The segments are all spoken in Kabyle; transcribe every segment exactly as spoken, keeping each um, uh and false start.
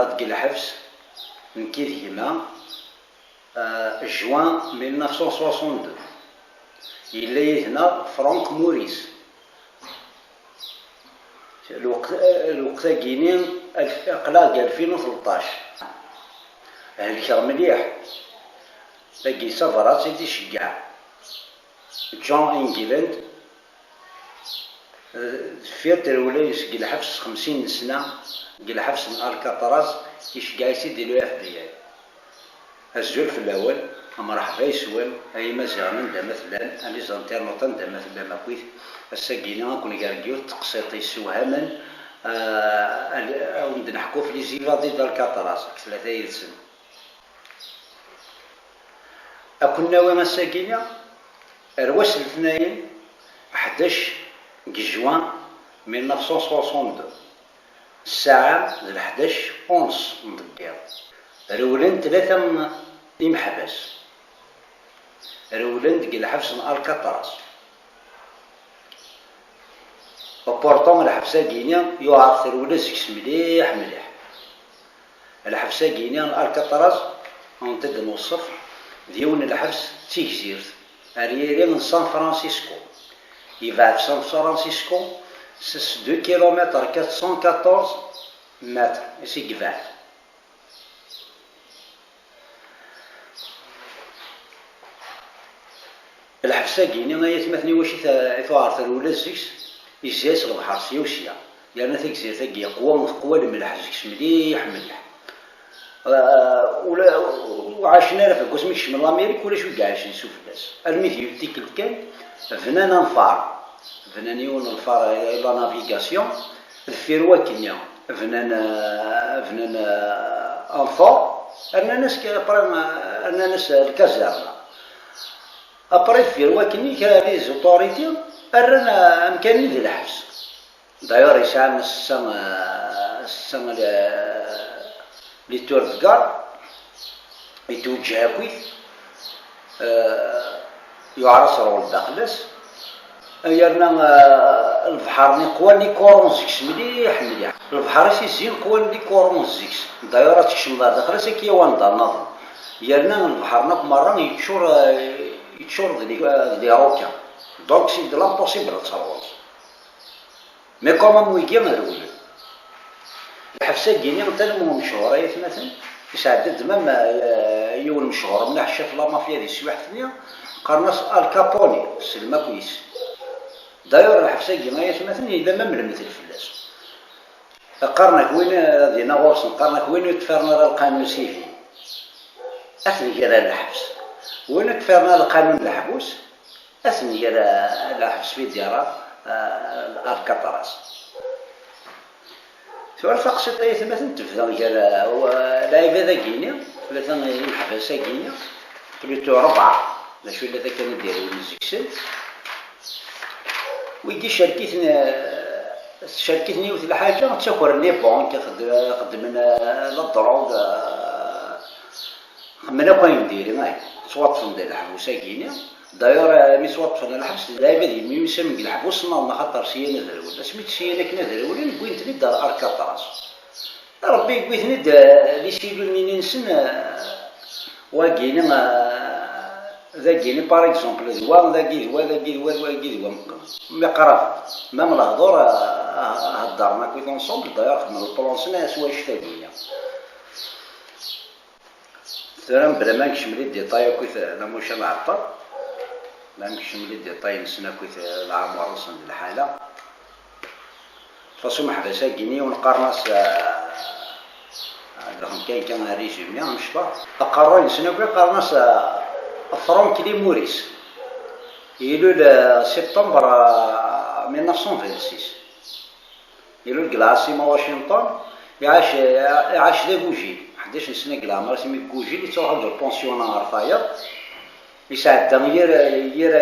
Deg lḥebs, nekk d gma, euh, juin mille neuf cent soixante-deux. Yella yid-neɣ Franck Maurice. Lweqt, lweqt-agi-ni, alf-, aql-aɣ deg alfin u tleṭṭac. Helkeɣ mliḥ. Dagi d tabrat i d-iceggeɛ John England, deffir trewla seg lḥebs xemsin n sna, deg lḥebs n Alcatraz, iceggeɛ-itt-id di le F B I. Azul fell-awen, mreḥba yes-wen, ay Imaziɣen anda ma tellam, a les internautes anda ma tellam akkit. Ass-agi-ni ad ken-geɣ deg yiwet n teqsiṭ yessewhamen, ah, ad, ad wen-d-neḥku ɣef les évadés d'Alcatraz, deg tlata yid-sen. Ad ken-nawi ass-agi-ni ar wass n letnayen, ḥdac deg juin mille neuf cent soixante-deux. Ssaɛa d leḥdac u nṣ n deg yiḍ. Rewlen tlata n imeḥbas. Rewlen deg lḥebs n Alcatraz. Oporton, lḥebs-agi-ni yuɛer trewla seg-s mliḥ mliḥ. Lḥebs-agi-ni n Alcatraz, ɣent ad nweṣṣef, d yiwen n lḥebs d tigzirt, ar yiri n San Francisco. Yebɛed San Francisco s deux kilomètres quatre cent quatorze mètres i s-yebɛed. Lḥebs-agi-ni, ay atmaten, iwacu i ta-, i tuɛer trewla seg-s, izzi-as lebḥer sya u sya, yerna tagzirt-agi yeqwa, teqwa lemleḥ seg-s mliḥ mliḥ. Ah, ula, ur ɛacen ara ɣef wasmi kecmen l'Amérique, ulac wi iɛacen sufella-s. Armi d yiwet tikkelt kan, bnan anfar, bnan yiwen n lfar i la navigation, deffir wakken bnan, ah, bnan, ah, un fort, rnan-as ka-, après, ah, rnan-as lkazerna. Après, deffir wakken kra les autorités rran, ah, amkan-nni d lḥebs. D'ailleurs, yesɛa sessa, ah, sessa le-, les tours de garde, yettweǧǧeh akkit, ah, yuɛer ad terwel daxel-as. Yerna, ah, lebḥer-nni qwan les corons seg-s mliḥ mliḥ. Lebḥer-is izzin qwan les corons seg-s. D'ailleurs, ad tkecmeḍ ar daxel-as, ad k-yawi anda nniḍen. Yerna lebḥer-nni akk merra yeččur, ah, yeččur d les, ah, d les requins. Donc, c'est de l'impossible ad terwel. Mais quand même, wigi rewlen. Lḥebs-agi-ni, tellement mechuṛ, ay atmaten, yesɛedda-d même, euh, yiwen mechuṛ mliḥ, chef la mafia di teswiɛt-nni, qqaren-as Al Capone, s lmakul-is. D'ailleurs, lḥebs-agi, ay atmaten, yella même lemtel fell-as. Qqaren-ak win, euh, dinna ɣur-sen, qqaren-ak win ur yettfaren ara lqanun civil, ad t-nger ar lḥebs. Win ur yettfaren ara lqanun n leḥbus, ad t-nger, eh, lḥebs fédéral, eh, Alcatraz. Tura taqsiṭ ay atmaten tebda gar, eh, wa-, lɛibad-agi-ni, tlata imeḥbas-agi-ni, plutôt rebɛa, d acu illa kan i d-irewlen seg-sen. Wigi cerkiten, eh, cerkiten yiwet lḥaǧa, ttakren les banques, xed-, xeddmen, eh, la drogue, eh, xemmen akk ayen diri, ay, ttwaṭṭfen di leḥbus-agi-ni. D'ailleurs, eh, mi ttwaṭṭfen leḥbes, d lɛibad yemyussamen deg leḥbus, nnaḍen axaṭer syan ad rewlen. Asmi d-syan akken ad rewlen, wwin-ten-id ar Alcatraz. Rebbi yewwi-ten-id, eh, les cellules-nni-nsen, eh, wagini, eh, dagini, par exemple, d wa, dagi d wa, dagi d wa, d wagi d wa. Miqraben. Même lehdur, eh, eh, heddren akkit ensemble, d'ailleurs, xedmen le plan-nsen s wannect-agi-ni. Tura, mebla ma nekcem les détails akkit, eh, la muca nɛeṭṭel, ma nekcem les détails-nsen akkit, eh, leɛmer-nsen d lḥala. Façon, ameḥbas-agi-ni ur neqqaren-as, eh, eh, ad d-nexdem kan, kan un résumé amecṭuḥ. Aqerruy-nsen akk qqaren-as, eh, Franklin Maurice. Ilul, eh, septembre, eh, mille neuf cent vingt-six. Ilul deg lɛaṣima Washington, iɛac, iɛac d agujil, ḥdac n sna deg leɛmer-is, imi deg ugujil yettruḥu-d ur pensionnant ɣer tayeḍ, yesɛedda yir, yir,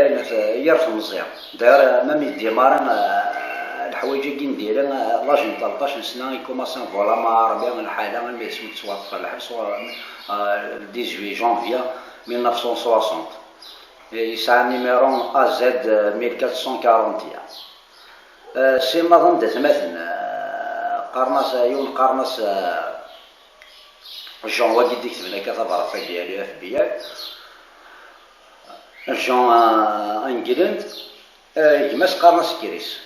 yir temẓi. D'ailleurs, même yeddimari, eh, leḥwayeǧ-agi n diri, eh, l'âge n tleṭṭac n sna, ikumaṣi en vol amaɛerbi, lḥala, almi d asmi yettwaṭṭef ɣer lḥebs, eh, le dix-huit janvier mille neuf cent soixante. Eh, yesɛa numéro A Z mille quatre cent quarante et un. Eh, si nnaḍen d atmaten, eh, qqaren-as, yiwen qqaren-as, eh, Jean wagi d-iketben akka tabrat-agi, l'U F B I. Jean, euh, Englund, euh, gma-s qqaren-as Chris.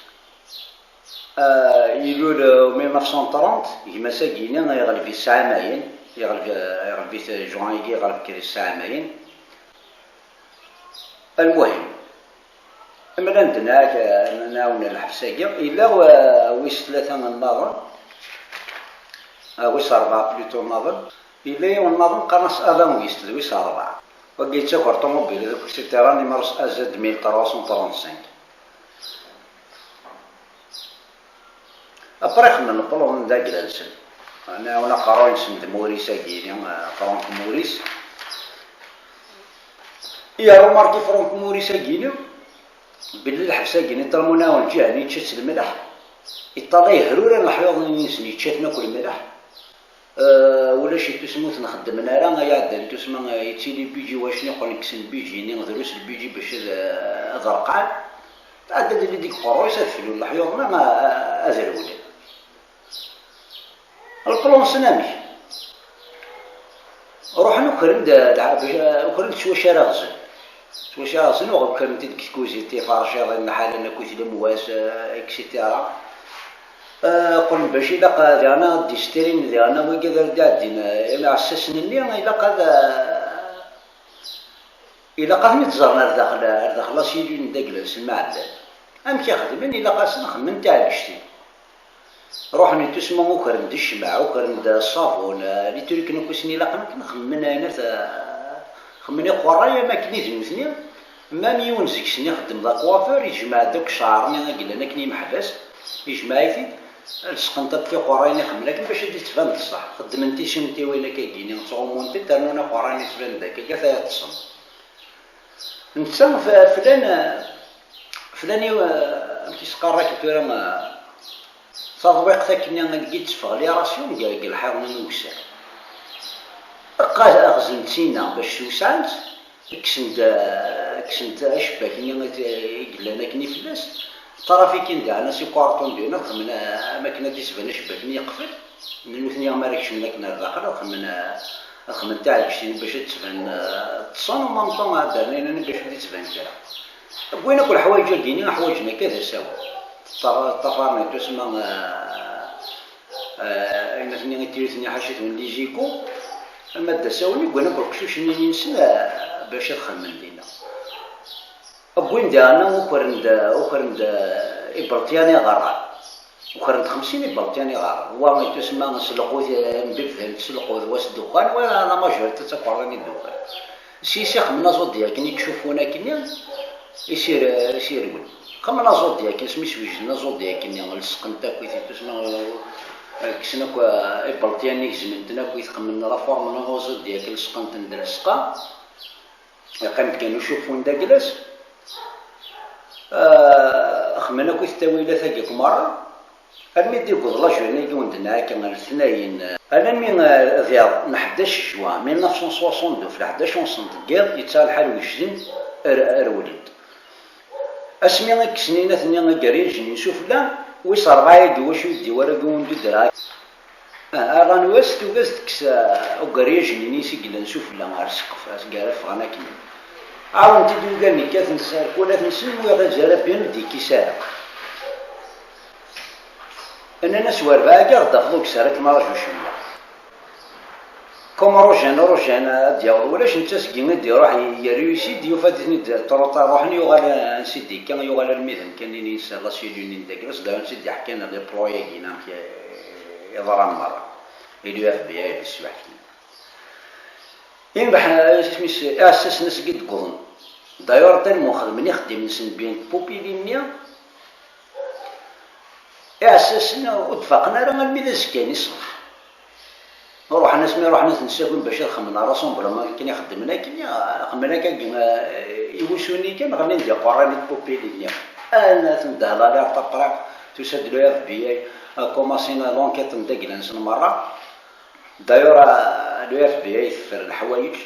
Euh, ilul, euh, mille neuf cent trente, gma-s-agi-ni iɣleb-it s ɛamayen, iɣleb, euh, iɣleb-it Jean-agi, iɣleb Chris s ɛamayen. Lmuhim, mlal-d nɛak, nɛawen lḥebs-agi. Yella, euh, wis tlata nnaḍen, euh, wis rebɛa plutôt nnaḍen. Yella yiwen nnaḍen qqaren-as Avant-Gist, d wis rebɛa. Wagi yettaker ṭumubil, d akk et cetera, numéro A Z mille trois cent trente-cinq. Après xemmen Pologne d agla-nsen. Nɛawen aqerruy-nsen d Maurice-agi-ni, Franck Maurice. Irumarki Franck Maurice-agi-ni belli lḥebs-agi-ni ṭalmun nɛawen lǧiha-nni yečča-tt lemleḥ. Iṭṭalay hruran leḥyuḍ-nni-nsen, yečča-ten akk lemleḥ. Euh, ulac i tusma ur ten-xeddmen ara, ay iɛeddan tusma, euh, yettili biji wacni, qqlen kksen biji-nni, drus lbiji bac ad, euh, ad reqqɛen. Tɛedda-d lli deg uqerruy-s ad flun leḥyuḍ-nni, euh, ad rewlen. Lpulunsen amek? Ruḥen ukren-d, ukren-d s wacu ara ɣzen. S wacu ara ɣzen, uɣ ukren-t-id deg tkuzint, tiferciḍin, lḥalan akkit lemwas, euh, et cetera. Euh, qqlen bac ilaq, euh, diɣen ad d-istrin, diɣen wigad ara d-iɛeddin, euh, iɛessasen-nni, ilaq ad, euh, ilaq ad ten-id-ẓren ar daxel, ar daxel la cellule n dagla-nsen ma ɛeddan. Amek i xedmen? Ilaq-asen xemmen tiɛelǧtin. Ruḥen i tusma ukren-d ccmaɛ, ukren-d ṣṣabun, eh, les trucs akk i sen-ilaqen akken xemmen ayen at, eh, xemmen iqerray am akken i d nutni, même yiwen seg-sen ixeddem d akwafur, yejmeɛ-d akk ccɛer-nni i yellan akken imeḥbas, yejmeɛ-it-id, lseqent akk tiqerrayin ixemmen akken bac ad d-tban d ṣṣeḥ. Xeddmen tisimtiwin akka gini, ttɣummun-tent, rnun aqerray-nni yettban-d akka, gata yeṭṭsen. Netta f-, flan, flan i, amek i s-qqaren akken tura, taḍwiqt akkenni i d-teffeɣ, les rations deg, deg lḥiḍ-nni n ukessar. Ɣzen-tt inna bac swesɛen-tt, kksen-d, kksen-d acebbak-nni i yellan akken i fell-as, trafikin daɣen asikurṭun dinna, xedmen am akken ad d-isban acebbak-nni yeqfel. Nutni mi ara kecmen akken ar daxel, ad xemmen, ad xemmen tiɛelǧtin bac ad d-tban, eh, ṭṭsen, u même temps ad d-rnin bac ad d-tban kra. Wwin akk leḥwayeǧ-agi-ni, ḥwaǧen akka d asawen. Ṭṭa-, ṭṭafaren-d tusma, eh, eh, ayen aten-nni i tiyut-nni ḥaca-ten les échos, ama d asawen i wwin akk leqcuc-nni-nsen, eh, bac ad xemmen dinna. Wwin daɣen ukren-d, ukren-d, eh, iberṭyan iɣerran. Ukren-d xemsin iberṭyan iɣerran. Wa yettwasemma s lqut, eh, n bibdan s lqut, wa s ddexxan, wa la majorité d takerḍa n ddexxan. S yis i xemmen aẓudyak-nni i icuffun akkenni, i sir-, i sirwen. Xemmen aẓudyak, asmi swejden aẓudyak-nni, lesqen-t akk, i t-, yettwasemma, eh, kksen akk, eh, iberṭyan-nni, gezmen-ten akk, i t-xemmen la forme n aẓudyak, lesqen-ten d lesqa. Yeqqim-d kan ucuffu n dagla-s. Ah, xemmen akk i ttawilat-agi akk merra, armi d-yewweḍ lajur-nni i wen-d-nɛakka letnayen, alammi, ah, d iḍ n ḥdac juin mille neuf cent soixante-deux, f lḥdac unsent n yiḍ, yettaɣ lḥal wejden, r-, rewlen-d. Asmi i kksen inat-nni ageryaǧ-nni sufella, wis ṛebɛa-agi wacu i d-iwara deg wundu dra. Ah, rran was tuga ad tekkes, ah, ugeryaǧ-nni i s-yellan sufella ar ssqef, asgar ffɣen akken. Ɛawen-t-id ugar nekkaten s arkulat-nsen, wiɣ azarabi ur d-ikkis ara. Nnan-as, "Werbaɛ-agi ad d-tafeḍ ukessar akken raju cwiya." Comme Rogen, Rogen, ad d-yaweḍ ulac, netta seg i d-iruḥ, yerra-yas-id, yufa-d-iten-id truṭa, ruḥen, yuɣal ansi d-ikka, yuɣal armi d amkan-nni-ines, la cellule-nni n dagla-s, d ayen tt-id-iḥkan les plans-agi, amek i, iḍran merra, i l'U F B I, i teswiɛt-nni. Imbeḥ, isem-is, iɛessasen-as i d-wwḍen. D'ailleurs, tellement xedmen ixeddim-nsen bien popili-nni, iɛessasen ur d-faqen ara almi d azekka-nni ṣṣbeḥ. Ruḥen asmi ruḥen ad ten-ssakun bac ad xemmen rassemblement akken i xeddmen akken, xemmen akka, eh, i wusu-nni kan ɣlin-d iqerran i tpupilin-nni. Ana ten-dehḍali ɣer tapraq, tusa-d l'U F B I, eh, kumasin l'enquête n dagla-nsen merra. D'ailleurs, eh, l'U F B I teffer leḥwayeǧ,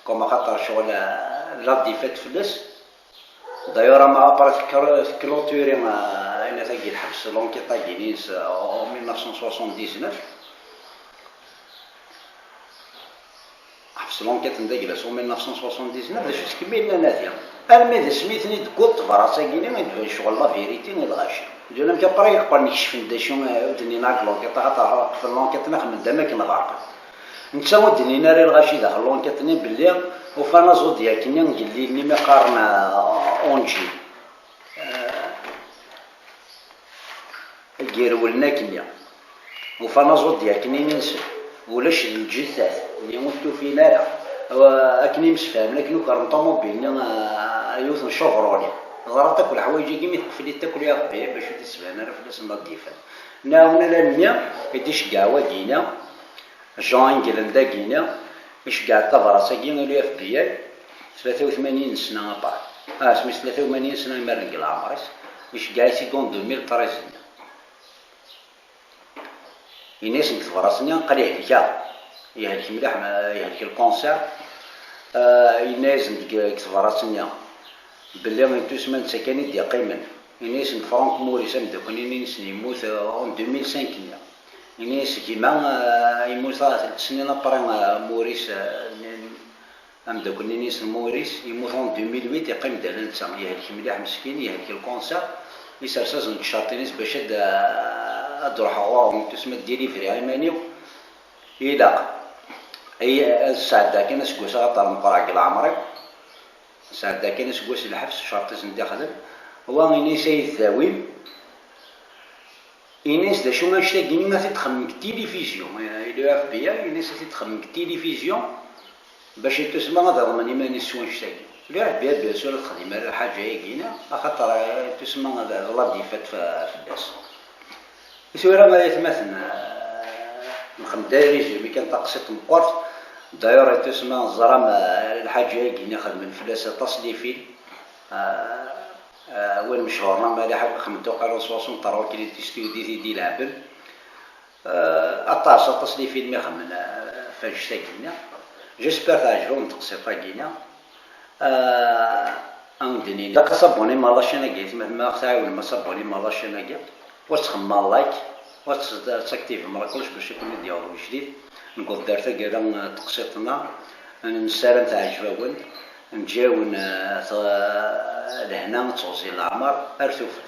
comme axaṭer ccɣel, eh, la défaite fell-as. D'ailleurs, ama après tekkr-, tekloturi, euh, ayen tagi lḥebs, l'enquête-agi-ines, euh, en mille neuf cent soixante-dix-neuf. Tekkes l'enquête n dagla s en mille neuf cent soixante-dix-neuf, d acu tkemmil anadi. Armi d asmi i ten-id-tewweḍ tebrat-agi-nni, i d-tban ccɣel la vérité i lɣaci. D amek après i qqlen kecfen d acu, eh, ur d-nnin ara deg l'enquête, axaṭer ɣef l'enquête-nni xemmen-d am akken ɣerqen. Netta ur d-nnin ara i lɣaci daxel l'enquête-nni belli ufan aẓudyek-nni n yellil-nni mi qqaren, eh, Onji. Eh, i yerwlen akkenni. Ufan aẓudyek-nni-nsen, ulac d lǧitat-nni ur t-ufin ara. Akken i msefhamen, akken ukren ṭumubil-nni, ah, yiwet n Chevrolet. Ẓrant akk leḥwayeǧ-agi mi teqfel-it akk l'U F B I bac ur d-isban ara fell-asen la défaite. Nɛawen ala mmi i d-iceggeɛ wagini, Jean England-agini, iceggeɛ tabrat-agi i l'U F B I, tlata u tmanyin sna apart. Ah, asmi s tlata u tmanyin sna imar deg leɛmer-is, iceggeɛ-it-id en deux mille treize-nni. Ini-as deg tebrat-nni, aql-i helkeɣ. Yehlek mliḥ, ma yehlek lkanser. Ah, yenna-as deg, deg tebrat-nni belli n tusma netta kan i d-yeqqimen. Ini-as d Frank Maurice, ameddakel-nni-nsen yemmut, ah, en deux mille cinq-nni. Ini-as gima, ah, yemmut, ah, telt snin après, ah, Maurice, ah, n-, ameddakel-nni-nsen Maurice, yemmut en deux mille huit, yeqqim-d ala netta. Yehlek mliḥ meskin, yehlek lkanser. Isers-asen-d ccerṭ-ines bac ad, ad d-ruḥeɣ ɣur-wen, tusma ad d-delivriɣ iman-iw. Ilaq. Ay, ad sɛeddaɣ kan aseggas, axaṭer meqqreɣ deg leɛmer-iw. Sɛeddaɣ kan aseggas lḥebs, ccerṭ i sen-d-ixdem. Wa ini-as ay d-tawim. Ini-as d acu annect-agi-nni, ad t-id-xemmem deg tilifizyu. Eh, l'U F B I, ini-as ad t-id-xemmem deg tilifizyu, bac i tusma ad iḍmen iman-is s wannect-agi. L'U F B I, bien sûr, ur texdim ara lḥaǧa-agi-nni, axaṭer, eh, tusma ad, ad la défaite f-, fell-as. I tura, ay atmaten, eh, nxemmem-d résumé kan, taqsiṭ meqqert. D'ailleurs, i tusma teẓram, eh, lḥaǧa-agi-nni xedmen fell-as aṭas les films. Eh, eh, win mechuren am Malih Akli, xedmen-t uqalu soixante-trois kilos, d tisduklit i d-ileɛben. Eh, aṭas, aṭas les films i xedmen, eh, f annect-agi-nni. J'espère teɛjeb-awen teqsiṭ-agi-nni. Eh, ad wen-d-nini, ilaq ad s'abonnem ar la chaîne-agi, ma, ma aɣ-tɛawnem ad s'abonnem ar la chaîne-agi, u ad txemmem like, u ad tt-, ad taktivem la cloche bac ad ken-id-yaweḍ wejdid. Newweḍ-d ar taggara n teqsiṭ-nneɣ, nessaram teɛjeb-awen, neǧǧa-wen, eh, t-, lehna d teɣzi n leɛmer, ar tufat.